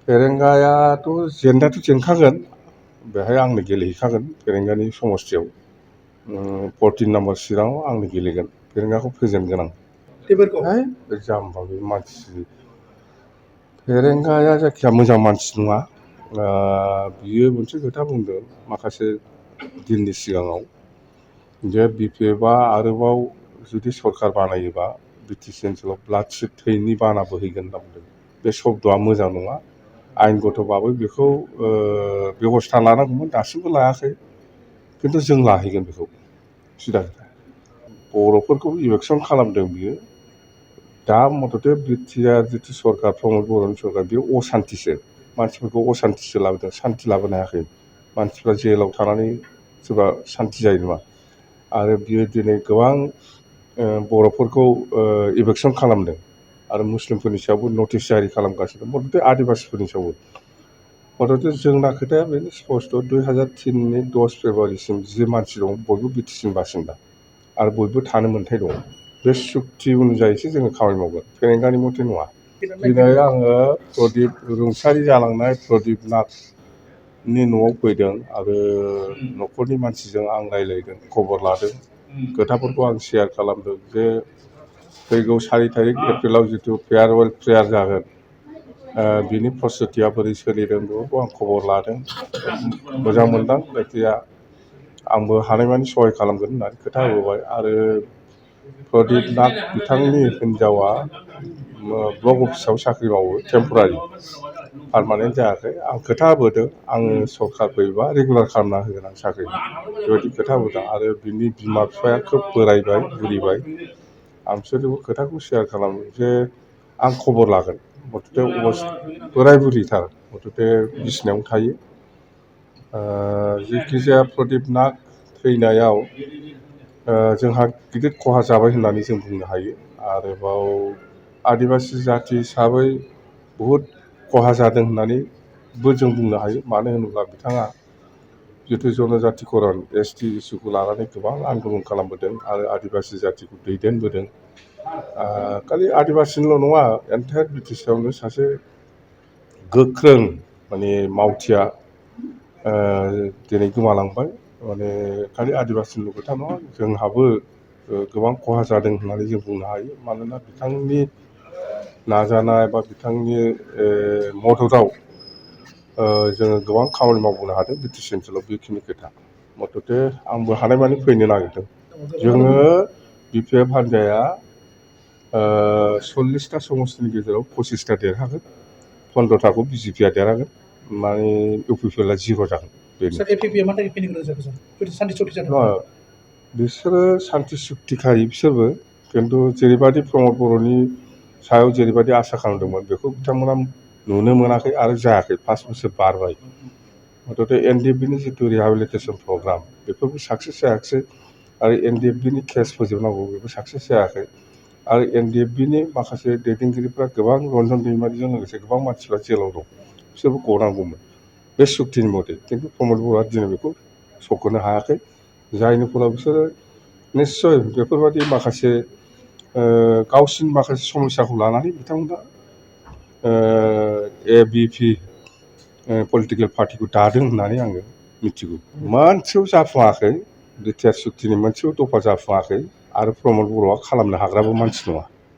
फेरेंगायाथ' जेननायाथ' जेनखागोन बेहाय आंनो गेलेहैखागोन फेरेंगानि समस्तियाव 14 नाम्बार चिराङाव आंनो गेलेगोन फेरेंगाखौ फेजेनगोन आं है बे जाम्बा बे मानसि फेरेंगाया जायखिया मोजां मानसि नङा बियो मोनसे खोथा बुंदों माखासे दिननि सिगाङाव जे BPFआ आरोबाव जुदि सरकार बानायोबा BTC ओनसोलाव ब्लाडशिट थैनि बाना बोहैगोन होनना बुंदों बे शब्दआ मोजां नङा आयेनगतबाबो बेखौ बेबस्था लानांगौमोन दासिमबो लायाखै खिन्थु जों लाहैगोन बेखौ सिदा बर'फोरखौ इलेक्सन खालामदों बियो दा मथथे बिटिआर जिथु सरकार प्रमद बर'नि सरकार बेयो असान्तिसो मानसिफोरखौ असान्तिसो लाबोदों सान्ति लाबोनो हायाखै मानसिफ्रा जेलाव थानानै सोरबा सान्ति जायो नामा आरो बियो दिनै गोबां बर'फोरखौ इलेक्सन खालामदों आरो मुस्लिमफोरनि सायावबो नटिस जारि खालामगासिनो मथथे आदिबासिफोरनि सायावबो मथथे जोंना खोथाया बेनो स्पस्ट 2003नि 10 फेब्रुवारिसिम जे मानसि दं बयबो BTCनि बासिन्दा आरो बयबो थानो मोन्थाय दं बे सुक्ति अनुजायैसो जोङो खामानि मावगोन फेरेंगानि मथे नङा दिनै आङो प्रदीप रुंसारि जालांनाय प्रदीप नाथनि न'आव फैदों आरो न'खरनि मानसिजों आं रायलायदों खबर लादों खोथाफोरखौ आं शेयार खालामदों जे फैगौ 4 तारिख एप्रिलाव जिथु फेयारवेल प्रेयार जागोन बिनि प्रस्तुतिया बोरै सोलिदों बेखौ आं खबर लादों मोजां मोनदां जायखिया आंबो हानायमानि सहाय खालामगोन होननानै खोथा होबोबाय आरो प्रदीप नाथ बिथांनि हिन्जावा ब्लक अफिसाव साख्रि मावो टेम्परारि पारमानेन्ट जायाखै आं खोथा होबोदों आङो सरकार फैयोबा रेगुलार खालामना होगोन आं साख्रि बेबायदि खोथा होबोदों आरो बिनि बिमा बिफाया खोब बोरायबाय बुरिबाय आं बिसोरजोंबो खोथाखौ शेयार खालामो जे आं खबर लागोन मथथे बोराय बुरिथार मथथे बिसिनायाव थायो जेखिजाया प्रदीप नाथ थैनायाव जोंहा गिदिर खहा जाबाय होननानै जों बुंनो हायो आरोबाव आदिबासि जाथि हिसाबै बहुद खहा जादों होननानैबो जों बुंनो हायो मानो होनोब्ला बिथाङा जिथु जनजातिकरन ST इस्युखौ लानानै गोबां आन्दलन खालामबोदों आरो आदिबासि जातिखौ दैदेनबोदों खालि आदिबासिनिल' नङा एन्टायार BTCआवनो सासे गोख्रों माने मावथिया दिनै गोमालांबाय माने खालि आदिबासिनिल' खोथा नङा जोंहाबो गोबां खहा जादों होननानै जों बुंनो हायो मानोना बिथांनि नाजानाय बा बिथांनि मददाव जोङो गोबां खामानि मावबोनो हादों BTC ओनसोलाव बेखिनि खोथा मथथे आंबो हानायमानि फैनो नागिरदों जोङो BPF हान्जाया 40टा समस्तिनि गेजेराव 25टा देरहागोन 15टाखौ BJPआ देरहागोन माने UPPLआ 0 जागोन बिसोरो सान्ति सुक्तिखारि बिसोरबो खिन्थु जेरैबायदि प्रमद बर'नि सायाव जेरैबायदि आसा खालामदोंमोन बेखौ बिथांमोना नुनो मोनाखै आरो जायाखै 5 बोसोर बारबाय मथथे NDFBनि जिथु रिहेबिलिटेसन प्रग्राम बेफोरबो साक्सेस जायाखिसै आरो NDFBनि केस फोजोबनांगौ बेबो साक्सेस जायाखै आरो NDFBनि माखासे दैदेनगिरिफ्रा गोबां रन्जन दैमारिजों लोगोसे गोबां मानसिफ्रा जेलाव दं बिसोरबो गनांगौमोन बे सुक्तिनि मथे खिन्थु प्रमद बर'आ दिनै बेखौ सख'नो हायाखै जायनि फलाव बिसोरो निस्सय बेफोरबायदि माखासे गावसिनि माखासे समस्याखौ लानानै बिथांमोना ABP पलिटिकेल पार्टिखौ दादों होननानै आङो मिथिगौ मोनसेबो जाफुङाखै बिटिआर सुक्तिनि मोनसेबो दफा जाफुङाखै आरो प्रमद बर'आ खालामनो हाग्राबो मानसि नङा